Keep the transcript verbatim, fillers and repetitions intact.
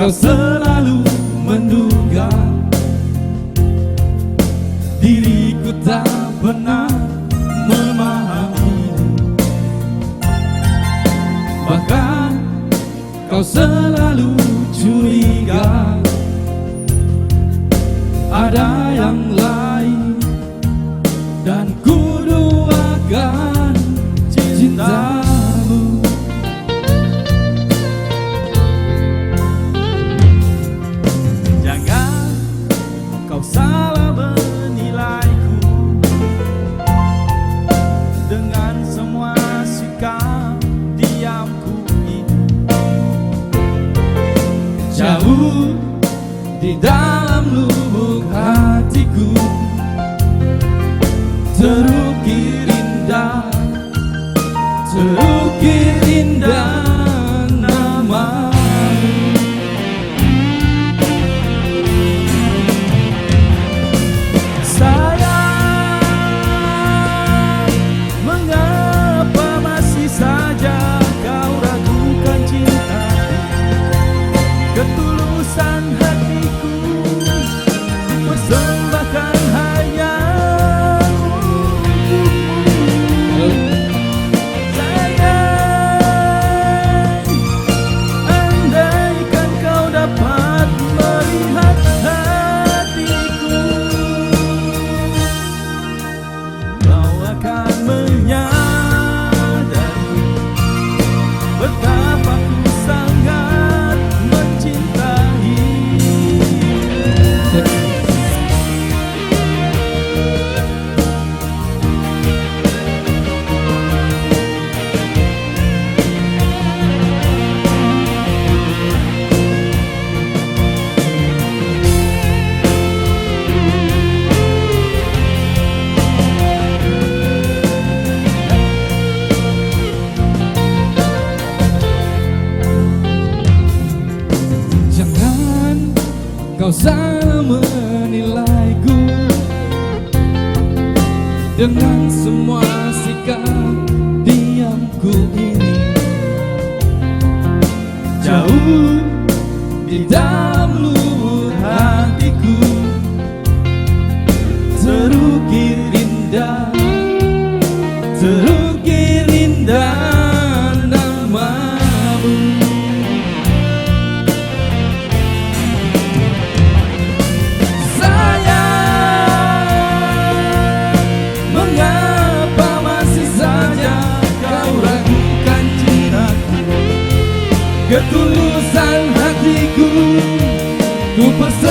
Kau selalu menduga, diriku tak pernah memahami. Bahkan kau selalu curiga, ada yang lain dan kuduakan cintamu. Jangan kau salah menilaiku dengan semua sikap diamku ini. Jauh di dalam lubuk hatiku, terukir indah, terukir indah namamu. Sayang, mengapa masih saja kau ragukan cintaku? Ketulusan hatiku, persembahkan hanya untukmu. Sayang, andaikan kau dapat melihat hatiku, kau akan menyadari betapa ku sangat mencintai. Jangan kau salah menilaiku dengan semua sikap diamku ini. Jauh di dalam lubuk hatiku, terukir indah, terukir indah namamu. Sayang, mengapa masih saja kau ragukan cintaku? Ketulusan hatiku, ku percaya.